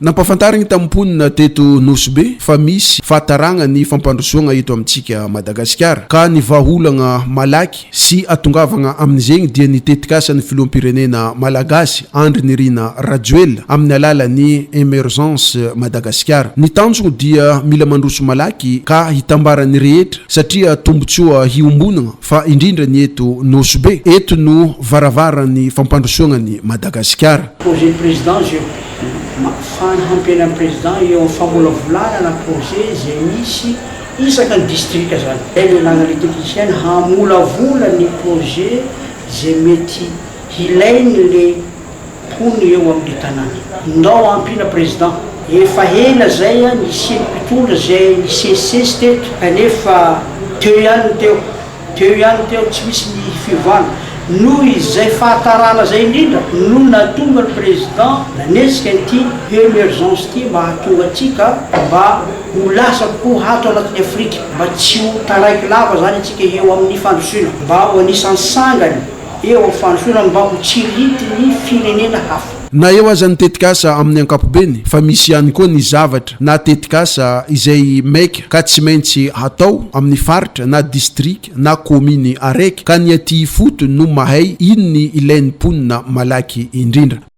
Nampahafantarigny tamin'ny mponina teto Nosy Be fa misy fahataragna ny fampandrosoagna eto amintsika Madagasikara ka ny vahaolagna malaky sy atongavagna amin'izegny dia ny tetikasan'ny filoham-pirenena Malagasy Andry Nirina Rajoelina amin'ny alalan'ny Emergence Madagasikara. Ny tanjogno dia mila mandroso malaky ka hitambaran'ny rehetra satria tombotsoa hiombonagna fa indrindra ny eto Nosy Be. Eto no varavaran'ny fampandrosoagna an'i Madagasikara. Projet président izy io. Fanampiana ny président eo amin'ny famolavolana na projet izay misy isaka ny distrika zany. Zay no ilana le technicien hamolavola ny projet izay mety hilain'le mponina eo amin'le tanàna. Ndao ampiana président. Efa ela zay nisian'ny mpitondra zay nisesisesy teto kanefa teo ihany ny teo. Teo ihany teo, tsy misy ny fiovana. Noho izay fahatarana izay indrindra no nahatonga ny Président nanetsika an'ity emergence ity mba hahatonga antsika mba ho lasa kokoa ato anatin'i Afrika, mba tsy ho taraiky lava izany antsika eo amin'ny fandrosoana, mba ho anisan'ny sangany eo amin'ny fandrosoana, mba ho tsiriritin'ny firenena hafa. Na eo aza ny tetikasa amin'ny ankapobeny fa misy ihany koa ny zavatra na tetikasa izay maika ka tsy maintsy hatao amin'ny faritra na distrika na kaominy araiky ka ny aty ifotony no mahay ino ny ilain'ny mponina malaky indrindra.